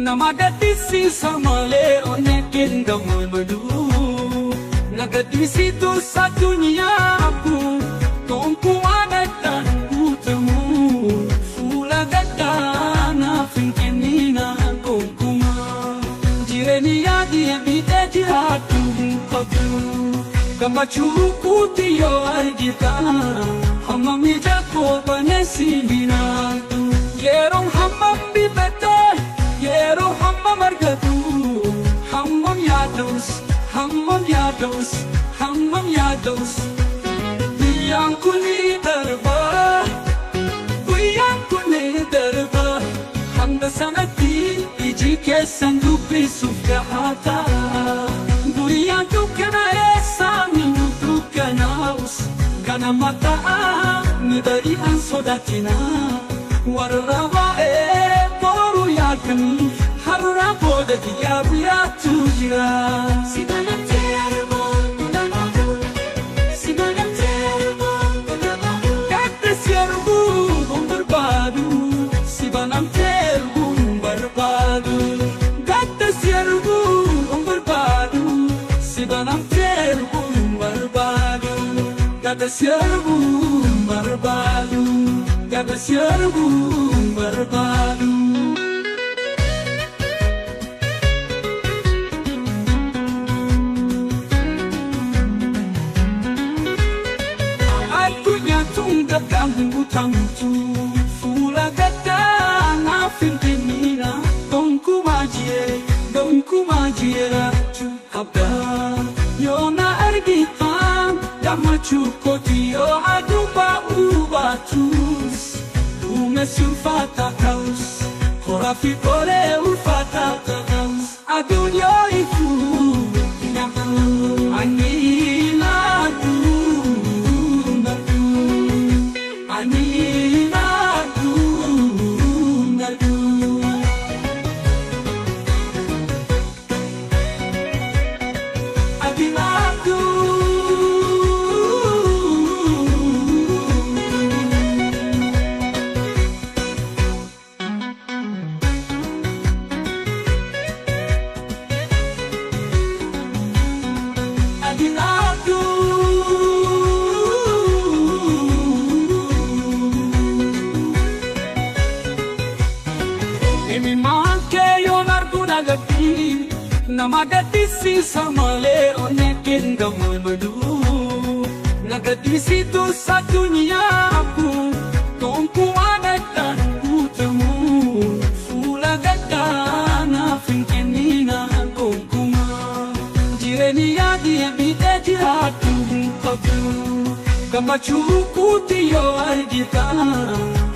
Nama gaddisiisa malee onnee kengamu maduu. Na gaddisiitu addunyaa kun gonkumaa gaddaan guutamu. Fuula gaddaa naaf hin kennina gonkumaa. Jireenyi yaadii miidhee jiraatu hin qabu. Gammachuu kuuti yoo argita hamma miija koo banee si hinaatu. Yeroon hammam bifate yeroo hammam argatu hammam yaadus hammam yaadus hammam yaadus. Guyyaan kun ni darba guyyaan kun ni darba hanga sanatti iji keessan dubbisuuf gahaa ta'a. Guyyaan dukkana eessaa ni dukkanaa'us ganama ta'a ni bari'an sodaatina. Warra waa'ee boruu yaadanii har'a booda guyyaa biraatu jira. Si banamtee arguun nama si banamtee arguun nama gadda si arguun barbaadu si banamtee arguun barbaadu gadda si arguun barbaadu si banamtee arguun barbaadu gadda si arguun barbaadu. Gadda si arguun barbaadu. Addunyaa tun gaddaan hin guutamtu fuula gaddaa naaf hin kennina gonkumaa jee gonkumaa jiraachuu qabda. Yoo na argitan gammachuu kooti yoo aduun ba'uu baatus duumessi ulfaataa ta'us horaa fi qoree ulfaataa ta'us aduun yoo ifu ani naaduu naaduu ani naaduu naaduu. Ati naaduu. Ati naaduu. Imimmaan kee yoon arguu dhagadhi nama gaddisiisa malee onnee kengamu maduu. Na gaddisiitu addunyaa kun gonkumaa gaddaan guutamu. Fuula gaddaa naaf hin kennina gonkumaa. Jireenyi yaadii miidhee jiraatu hin qabu. Gammachuu kuuti yoo argita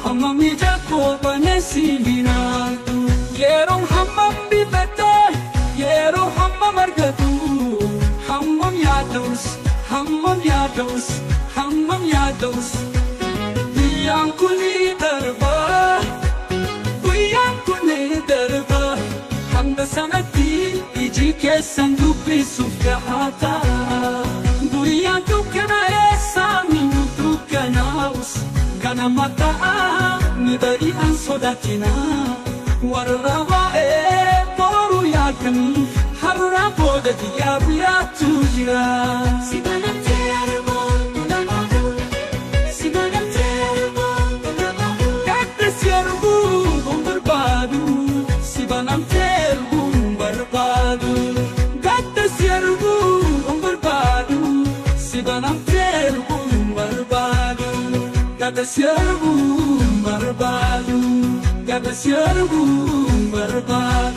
hamma miija koo banee si hinaatu. Yeroon hammam bifate yeroo hammam argatu hammam yaadus hammam yaadus hammam yaadus. Guyyaan kun ni darba guyyaan kun ni darba hanga sanatti iji keessan dubbisuuf gahaa ta'a. Guyyaan dukkana eessaa ni dukkanaa'us ganama ta'a ni bari'an sodaatina. Warra waa'ee boruu yaadanii har'a booda guyyaa biraatu jira. Si banamtee arguun nama si banamtee arguun nama gadda si arguun barbaadu si banamtee arguun barbaadu gadda si arguun barbaadu si banamtee arguun barbaadu gadda si arguun barbaadu gadda si arguun barbaadu.